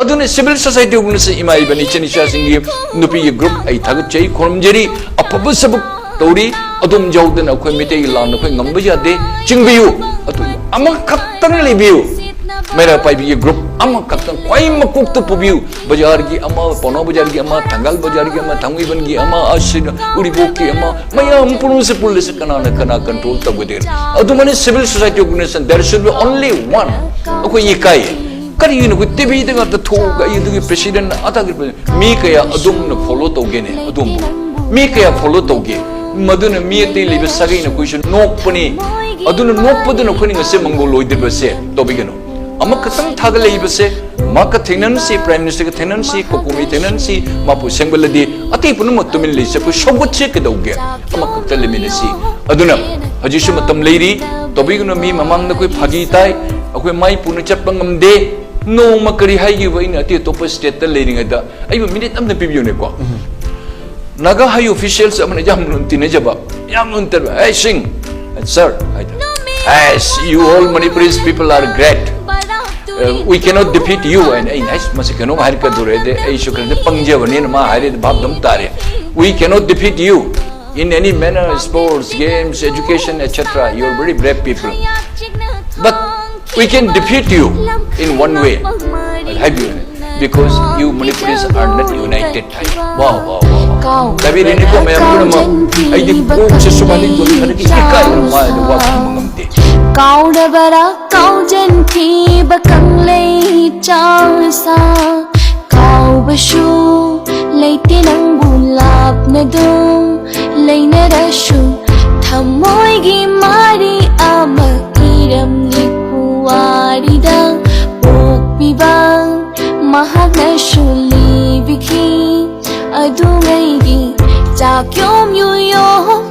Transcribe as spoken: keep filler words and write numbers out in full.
ꯑꯗꯨꯅ civil society organization, ꯏꯃꯥ ꯏꯕꯦꯟ ꯏꯆꯤꯟ ꯏꯆꯥꯁꯤꯡꯒꯤ ꯅꯨꯄꯤꯒꯤ group ꯑꯩ ꯊꯥꯒꯠꯆꯩ, ꯈꯨꯔꯨꯝꯖꯔꯤ꯫ ꯑꯐꯕ ꯊꯕꯛ ꯇꯧꯔꯤ꯫ ꯑꯗꯨꯝ ꯌꯥꯎꯗꯅ ꯑꯩꯈꯣꯏ ꯃꯤꯇꯩꯒꯤ ꯂꯥꯟ ꯑꯩꯈꯣꯏ ꯉꯝꯕ ꯌꯥꯗꯦ꯫ ꯆꯤꯡꯕꯤꯌꯨ꯫ ꯑꯗꯨ ꯑꯃꯈꯛꯇꯪ ꯂꯩꯕꯤꯌꯨ꯫ ꯃꯩꯔꯥ ꯄꯥꯏꯕꯤꯒꯤ group ꯑꯃꯈꯛꯇꯪ ꯈ꯭ꯋꯥꯏ ꯃꯀꯣꯛꯇ ꯄꯨꯕꯤꯌꯨ꯫ ꯕꯖꯥꯔꯒꯤ ꯑꯃ, ꯄꯥꯎꯅꯥ ꯕꯖꯥꯔꯒꯤ ꯑꯃ, ꯊꯪꯒꯥꯜ ꯕꯖꯥꯔꯒꯤ ꯑꯃ, ꯊꯥꯡꯃꯩꯕꯟꯒꯤ ꯑꯃ, ꯑꯁꯤꯅ ꯎꯔꯤꯄꯣꯛꯀꯤ ꯑꯃ, ꯃꯌꯥꯝ ꯄꯨꯝꯅꯃꯛꯁꯦ ꯄꯨꯜꯂꯁꯤ꯫ ꯀꯅꯥꯅ ꯀꯅꯥ control ꯇꯧꯒꯗꯣꯏꯅꯣ? ꯑꯗꯨꯃꯥꯏꯅ civil society organization, there should be only one. ꯑꯩꯈꯣꯏ ꯏꯀꯥꯏ꯫ ꯀꯔꯤꯒꯤꯅꯣ ꯑꯩꯈꯣꯏ TVꯗ ꯉꯥꯛꯇ ꯊꯣꯛꯑꯒ ꯑꯩ ꯑꯗꯨꯒꯤ president ꯑꯗꯥꯒꯤ president? ꯃꯤ ꯀꯌꯥ ꯑꯗꯨꯝꯅ follow ꯇꯧꯒꯦꯅꯦ? ꯑꯗꯨꯝꯕꯨ ꯃꯤ ꯀꯌꯥ follow ꯇꯧꯒꯦ? ꯃꯗꯨꯅ ꯃꯤ ꯑꯇꯩ ꯂꯩꯕ ꯁꯥꯒꯩꯅ ꯑꯩꯈꯣꯏꯁꯨ ꯅꯣꯛꯄꯅꯤ꯫ ꯑꯗꯨꯅ ꯅꯣꯛꯄꯗꯨꯅ ꯑꯩꯈꯣꯏꯅ ꯉꯁꯤ ꯃꯪꯒꯣꯜ ꯑꯣꯏꯗ꯭ꯔꯤꯕꯁꯦ ꯇꯧꯕꯤꯒꯅꯨ꯫ ꯑꯃꯈꯛꯇꯪ ꯊꯥꯒꯠꯂꯛꯏꯕꯁꯦ, ꯃꯍꯥꯛꯀ ꯊꯦꯡꯅꯍꯟꯁꯤ, Prime Ministerꯒ ꯊꯦꯡꯅꯍꯟꯁꯤ, ꯀꯣꯀꯣꯃꯤ ꯊꯦꯡꯅꯍꯟꯁꯤ, ꯃꯥꯄꯨ ꯁꯦꯝꯒꯠꯂꯗꯤ ꯑꯇꯩ ꯄꯨꯝꯅꯃꯛ ꯇꯨꯃꯤꯟ ꯂꯩꯁꯦ꯫ ꯑꯩꯈꯣꯏ ꯁꯧꯒꯠꯁꯦ ꯀꯩꯗꯧꯒꯦ? ꯑꯃꯈꯛꯇ ꯂꯩꯃꯤꯟꯅꯁꯤ꯫ ꯑꯗꯨꯅ ꯍꯧꯖꯤꯛꯁꯨ ꯃꯇꯝ ꯂꯩꯔꯤ꯫ ꯇꯧꯕꯤꯒꯅꯨ, ꯃꯤ ꯃꯃꯥꯡꯗ ꯑꯩꯈꯣꯏ ꯐꯥꯒꯤ ꯇꯥꯏ, ꯑꯩꯈꯣꯏ ꯃꯥꯏ ꯄꯨꯅ ꯆꯠꯄ ꯉꯝꯗꯦ꯫ ꯅꯣꯡꯃ ꯀꯔꯤ ꯍꯥꯏꯈꯤꯕ ꯑꯩꯅ ꯑꯇꯩ ꯑꯇꯣꯞꯄ stateꯇ ꯂꯩꯔꯤꯉꯩꯗ? ꯑꯩꯕꯨ minute ꯑꯝꯇ ꯄꯤꯕꯤꯌꯨꯅꯦꯀꯣ꯫ Naga High officials ꯑꯃꯅ ꯌꯥꯝ ꯂꯨꯅ ꯇꯤꯟꯅꯖꯕ, ꯌꯥꯝ ꯂꯨꯅ ꯇꯤꯟꯅꯕ, "Hey, Singh, sir," ꯍꯥꯏꯗꯅ, "Yes, you all Manipuris people are great. Uh, we cannot defeat you." ꯍꯥꯏꯅ ꯑꯩꯅ, "ꯑꯩꯁ, ꯃꯁꯤ ꯀꯩꯅꯣꯝ ꯍꯥꯏꯔꯛꯀꯗꯧꯔꯦ" ꯑꯗꯩ ꯑꯩꯁꯨ ꯈꯔꯗꯤ ꯄꯪꯖꯕꯅꯤꯅ ꯃꯥ ꯍꯥꯏꯔꯦꯗꯤ ꯚꯥꯞ ꯑꯗꯨꯝ ꯇꯥꯔꯦ꯫ "We cannot defeat you in any manner, sports, games, education, et cetera. You are very brave people. But we can defeat you in one way." ꯍꯥꯏꯕꯤꯌꯨꯅꯦ꯫ "Because you Manipuris are not united." ꯍꯥꯏ꯫ ꯋꯥ, ꯋꯥ, ꯋꯥ, ꯋꯥ꯫ ꯇꯥꯕꯤꯔꯤꯅꯤꯀꯣ ꯃꯌꯥꯝ ꯄꯨꯝꯅꯃꯛ? ꯑꯩꯗꯤ ꯀꯣꯛꯁꯦ ꯁꯨꯃꯥꯏꯅ ꯌꯣꯟꯈꯠꯂꯒ ꯏꯀꯥꯏꯗꯅ ꯋꯥ ꯍꯥꯏꯕ ꯋꯥ ꯈꯨꯝꯕ ꯉꯝꯗꯦ꯫ ꯀꯥꯎꯔꯕꯔꯥ ꯀꯥꯎꯖꯟꯈꯤꯕ ꯀꯪꯂꯩ ꯆꯥꯎꯁꯥ? ꯀꯥꯎꯕꯁꯨ ꯂꯩꯇꯦ ꯅꯪꯕꯨ ꯂꯥꯞꯅꯗꯨꯝ ꯂꯩꯅꯔꯁꯨ, ꯊꯃꯣꯏꯒꯤ ꯃꯔꯤ ꯑꯃ ꯏꯔꯝꯂꯤ ꯄꯨꯋꯥꯔꯤꯗ꯫ ꯄꯣꯛꯄꯤꯕ ꯃꯍꯥꯛꯅꯁꯨ ꯂꯤꯕꯤꯈꯤ ꯑꯗꯨꯉꯩꯒꯤ ꯆꯥꯛꯌꯣꯝ ꯌꯨꯌꯣꯝ